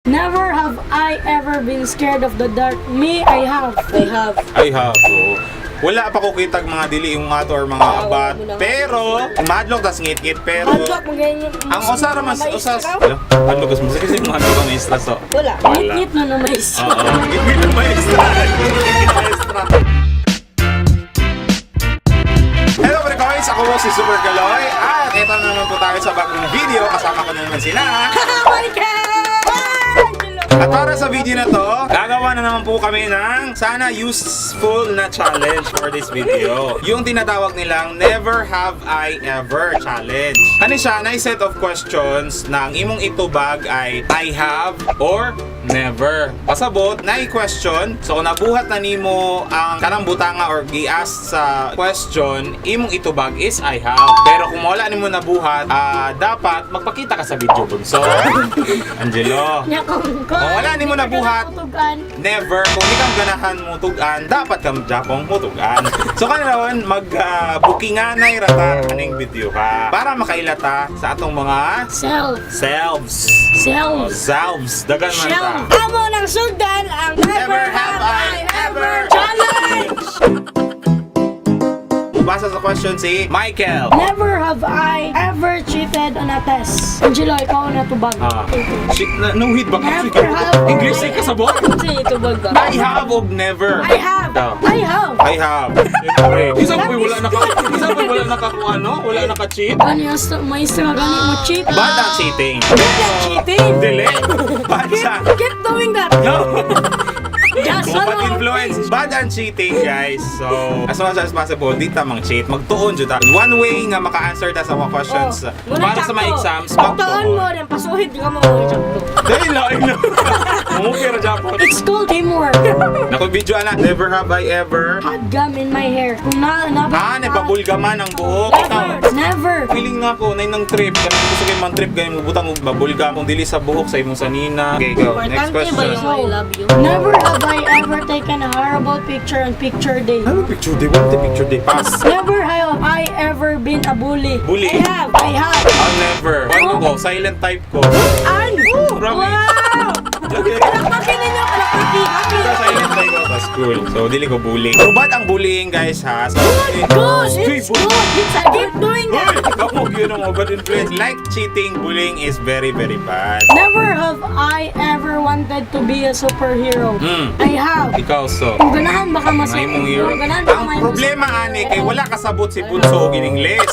Never have I ever been scared of the dark. Me, I have. I have. I have, oo. Wala pa ko kitag mga dili yung ato or mga Ah, abat. wala mo na. Pero, madlok tas ngit-ngit. Pero, Hadlock, magayon. ang usa ra mas, usas. Hadlok mas kasi mga hadlok ang maestra so. Wala. Wala. Ngit-ngit na na maestra. Oo. Ngit-ngit na maestra. Ngit-ngit na maestra. Hello mga guys, ako po si Super Kaloy at ito na naman po tayo sa bagong video. Kasama ko na naman sila. At para sa video na to, gagawa na naman po kami ng sana useful na challenge for this video. Yung tinatawag nilang Never Have I Ever Challenge. Ano siya? Na set of questions na ang imong itubag ay "I have" or "never." Pasabot, na question. So kung nabuhat na nimo ang kanang butanga or gi-ask sa question, imong itubag is "I have." Pero kung wala nimo nabuhat, dapat magpakita ka sa video, bunso. Angelo. Nya kung Kung wala nimo nabuhat, never. Kung di kang ganahan mo tugan, dapat kang japong mo tugan. So karon mag bookinganay rata aning video ka para makailata sa atong mga Self. Selves. Selves. Selves. Dagan man ta. Self. Amo ng sundan ang Never Have I Ever Challenge! Basa sa question si Michael. Never have I ever cheated on a test. Angelo, ikaw na tubag. Ah. Shit, na, no hit ba? Never have English ay kasabot? Kasi itubag ba? I have og never. I have. Ikaw. I have. I have. Siyempre. Isa po wala naka isa po wala nakakuha no? Wala naka-cheat. Ano yung maestra gani mo cheat? Bad ang cheating. Cheating. Dili. Bad siya. Keep doing that. No. Just Bad one more influence. Bad ang cheating, guys. So, as much as possible, di ta mang cheat. Magtuon jud ta. One way nga maka-answer ta sa mga questions Oh, para sa mga exams, Magtuon mo, magtuon. then pasuhid ka mo. Sakto. Dahil lain na. Mumukira Japon. It's called teamwork. Naku, video ana. Never have I ever. Had gum in my hair. Kung na, na, Ah, nagpabulgaman ang buhok. Ikaw. Never. Never. Feeling na ako, na nang trip. Kanang gusto kayo man trip, ganyan mo butang og babulgam. Kung dili sa buhok, sa imong sanina. Okay, go. Next Importante ba question. yung "I love you"? Never have I ever taken a horrible picture on picture day. Ano picture day? What the picture day? Pass. Never have I ever been a bully. Bully. I have. I have. I'll never. Ano ko? Silent type ko. An. Promise. Wow! Okay. Palakpakin ninyo, palakpakin. Happy. Silent type ko sa school. So, dili ko bully. Pero bad ang bullying, guys, ha? So, Good. It's good. It's a keep doing that. Hoy! Kapog yun ang bad influence. Like cheating, bullying is very, very bad. Never have I ever wanted to be a superhero. I have. Ikaw, so. Kung ganahan baka mas May mong hero. Kung ganahan baka Ang may problema, ani, kay wala kasabot si Bunso og in English.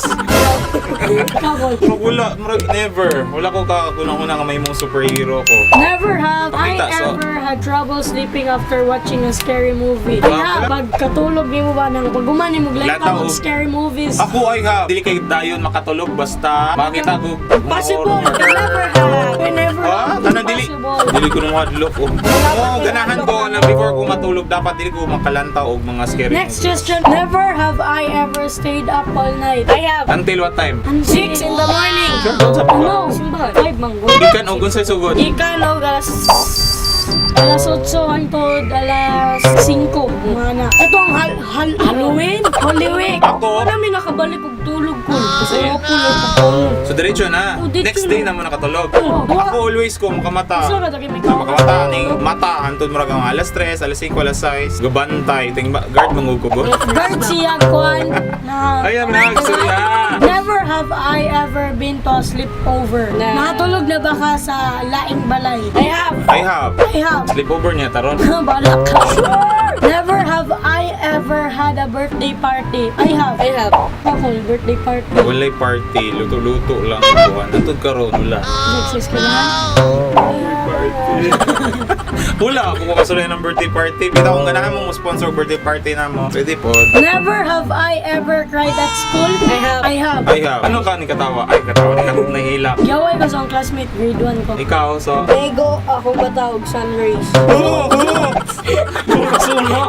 Ikaw, Col. Murag wala, murag never. Wala ko kakunang-una nga may mong superhero ko. Never have I Pakita, so- ever had trouble sleeping after watching a scary movie. I Ah, have. wala. Pagkatulog nimo ba nang pag mo Lataw. glanta og scary movies. Ako ay ha, dili kay dayon makatulog basta makita ko. Possible. I never have. I never Ah, have. kanang dili. Impossible. Dili ko nung hadlok oh. Oo, ganahan ko na before ko matulog dapat dili ko makalantaw og mga scary Next movies. question. Never have I ever stayed up all night. I have. Until what time? 6 in the morning. Sure, doon sa Ano? Simbahan. 5 manggo. Gikan og unsay sugod? Gikan og alas Alas 8 hantod alas 5. Mga na. Ito ang hal, hal, Halloween? Holy Week. Ako? Wala mi nakabalik og tulog ko. Kasi Kasi- ako og tulog. So diretso na. Oh, diretso Next day na. na mo nakatulog. Oo. Ako always ko makamata. Gusto ka dagi may Ah, makamata ning mata hantod murag ang alas 3, alas 5, alas 6. Gabantay ting guard mangug ko. Guard siya kwan na Ayan na, sorry ah. Never have I ever been to a sleepover. Na. Nakatulog na ba ka sa laing balay? I have. I have. I have. Sleepover niya taron. Balak ka. Never have I ever had a birthday party. I have. I have. Ako, birthday party. Walay party, luto-luto lang kuan. Hantod karon wala. Nag-exist ka na? Party. Wala ako makasulay ng birthday party. Bitaw kung ganahan mo mo sponsor birthday party na mo. Pwede po. Never have I ever cried at school. I have. I have. I have. Ano ka ni katawa? Ay, katawa ni katong nahila. Gaway ko sa akong classmate, grade 1 ko. Ikaw, so. Nego akong batawag sun rays. Oo! Oo! Suno!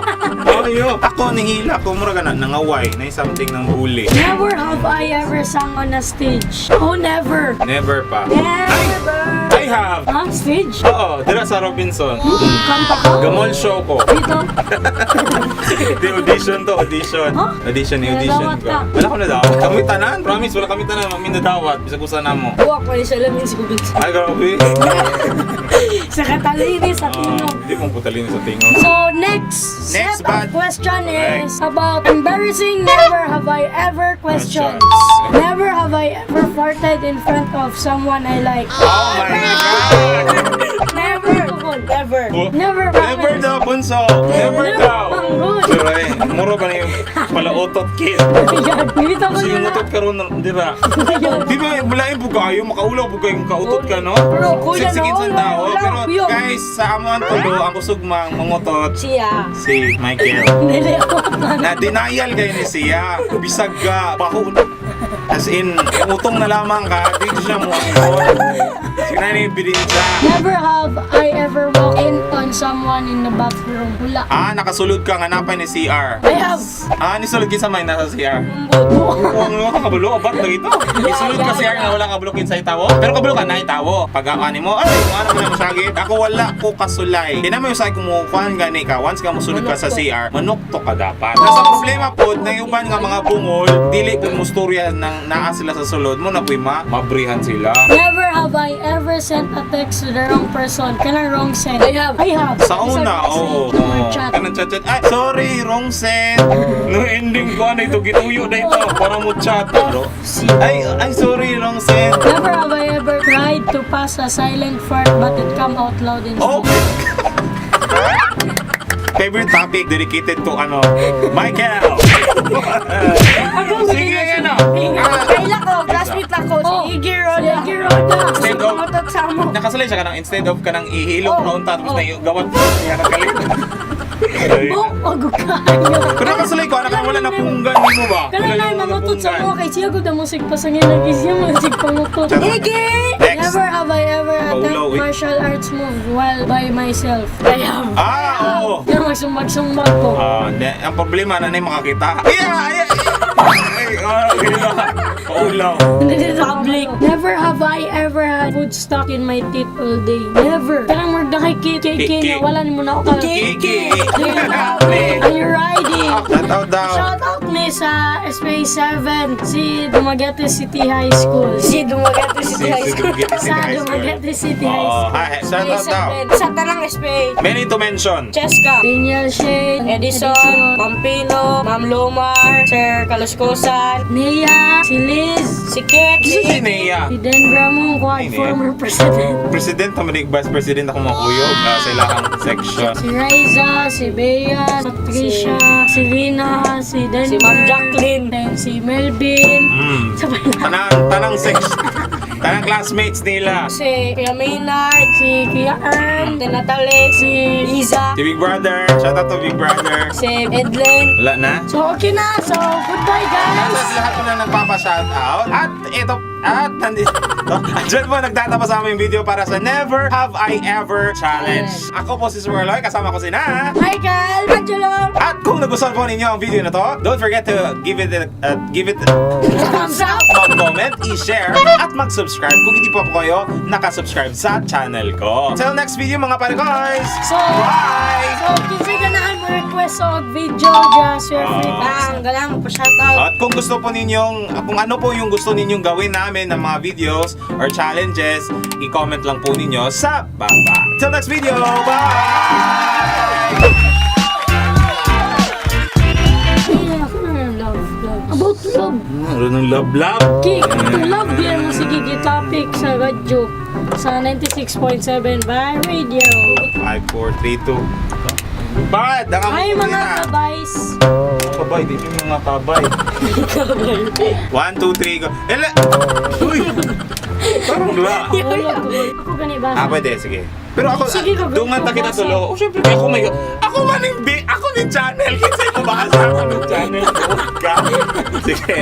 Ayo! Ako, nahila ko. Mura ka na, nangaway. Na something ng huli. Never have I ever sang on a stage. Oh, never. Never pa. Never. I have! Ha? Stage? Oo, dira sa Robinson. Kanta ka? Gamol show ko. Dito? Di audition to, audition. Huh? Audition, ni audition Nadawat ko. ka. Wala ko nadawat. Kami tanan, promise, wala kami tanan. Mami nadawat. Bisag usa na mo. Buwak man siya lamin si Kubit. Ay, grabe. Sa Catalini, sa Tingog. Hindi mong putalin sa tingog. So next, Next set of bad- question Correct. is about embarrassing never have I ever questions. Questions. Never have I ever farted in front of someone I like. Oh my God! Never. Never. Never. Never promise. daw, bunso! Never daw! Manggod. Pero eh, muro ba na yung palautot kid? Ayan, Ganito ko Kasi yung na. utot karon di ba? Di ba, malain po kayo, makaulaw po kayo, kautot ka, no? Pero, kuya, Siksikin sa no, tao. wala, Pero yun. guys, sa amo ang tulo, ang kusog mang mangutot, Siya. si Michael. Dili ako. Na denial kayo ni siya. Bisag ka, baho. As in, utong na lamang ka, di siya mo Sinani yung siya. Never have I ever walked in on someone in the bathroom. Wala. Ah, nakasulod ka nga napay ni CR. I have. Ah, nisulod kinsa may nasa CR. Ang wala ka kabulo, abat na ito. Isulod ka CR nga wala kabulo kinsay tawo. Pero kabulo ka na tawo. Pag ani mo, ay, kung ano mo na masagit. Ako wala ko kasulay. Kaya mo yung sa kumukuhan gani ka, once ka musulod ka sa CR, manukto ka dapat. Nasa problema po, na yung uban nga mga bungol, dili kung musturya nang naa sila sa sulod mo na puy ma, mabrihan sila. Never have I ever sent a text to the wrong person. Kanang wrong send. I have. I have. Sa una, Isang oo. message or chat. Kanang chat chat. Ay, sorry, wrong send. No ending ko ano ito, gituyo na ito. Para mo chat, bro. Ay, ay, sorry, wrong send. Never have I ever tried to pass a silent fart but it come out loud instead. Oh! Favorite topic dedicated to ano, Michael! Sige, ano? Kaila ko, classmate ako, si Oh. Iggy Roda. Iggy Roda. Instead of, Utot sa amo. nakasalay siya ka ng instead of ka ng ihilok oh. Noon tapos na gawat niya nakalit. Buk, kayo. Pero nakasalay ko, anak wala na punggan mo ba? Kanang na mangutot sa mo kay siya gud ang musik pasangin lagi siya musik pangutot. Iggy! Next. Never have I ever Paulaw, attempt eh. martial arts move while by myself. I have. Ah, oo. Yung magsumbag-sumbag ko. Ah, ang problema na na yung makakita. Yeah, yeah. Ay, ah, ganito. Paulaw. Public. Never have I ever had food stuck in my teeth all day. Never. Kanang murag na kay KK Kiki. na wala ni mo na ako. Kiki. Are you riding? Shout out daw. Shout out ni sa SPA 7, si Dumaguete City High School. Si Dumaguete City High Si School. Dumaguete City Sa High School. Dumaguete City High Oo, School. hi, shout out daw. Sa tanang SPA. Many to mention. Cheska. Daniel Shane, Edison, Ma'am Pino, Ma'am Lomar, Sir Kaluskosan, Nia, si Liz, si Kit, Isa si si Nea. si Den Ramon, quad Ay, Nia. former president. President naman yung vice president ako mga kuyog sa ilahang section. Si Riza, si Bea, si Patricia, si Lina, si Denver, Si Ma'am Jacqueline. and si Melvin. Sabay na. Tanang section. Tanang classmates nila. Si Kuya Maynard, Si Kuya Ern, Ate Natalie, si... Liza, Si Big Brother. Shout out to Big Brother. si Edlin. Wala na. So okay na. So goodbye, guys. Sa lahat po na nagpapa-shout out. At ito, at nandito. Diyan po nagtatapos ang aming video para sa Never Have I Ever Challenge. Ako po si Swirloy, kasama ko si Na. Michael, Angelo, At kung nagustuhan po ninyo ang video na to, don't forget to give it thumbs up. mag-comment, i-share, at mag-subscribe kung hindi pa po kayo nakasubscribe sa channel ko. Till next video, mga parekoys! So, Bye! So, kinsay ganahan mo request og video, just feel free to Ang galang pa shoutout. At kung gusto po ninyong, kung ano po yung gusto ninyong gawin namin ng mga videos or challenges, i-comment lang po ninyo sa baba. Till next video! Bye! Yeah, ako na yung love, love. About love. Ano ng love love? Ki, to love yan mo sige topic sa radyo sa 96.7 by radio. 5, 4, 3, 2. Bad! Ang Hi, mga kabays. Kabay, di yung mga kabay. 1, 2, 3, go. Ele! Uy! Parang dua. Tulog ko. Ako gani ba? Ah, pwede, sige. Pero ako, Sige, gagawin dungan ko, ta kita basa. tulo. Oh, syempre, ako may, ako man yung, ako ni channel. Kinsay mo ba? Ako ni channel. Ka. Sige.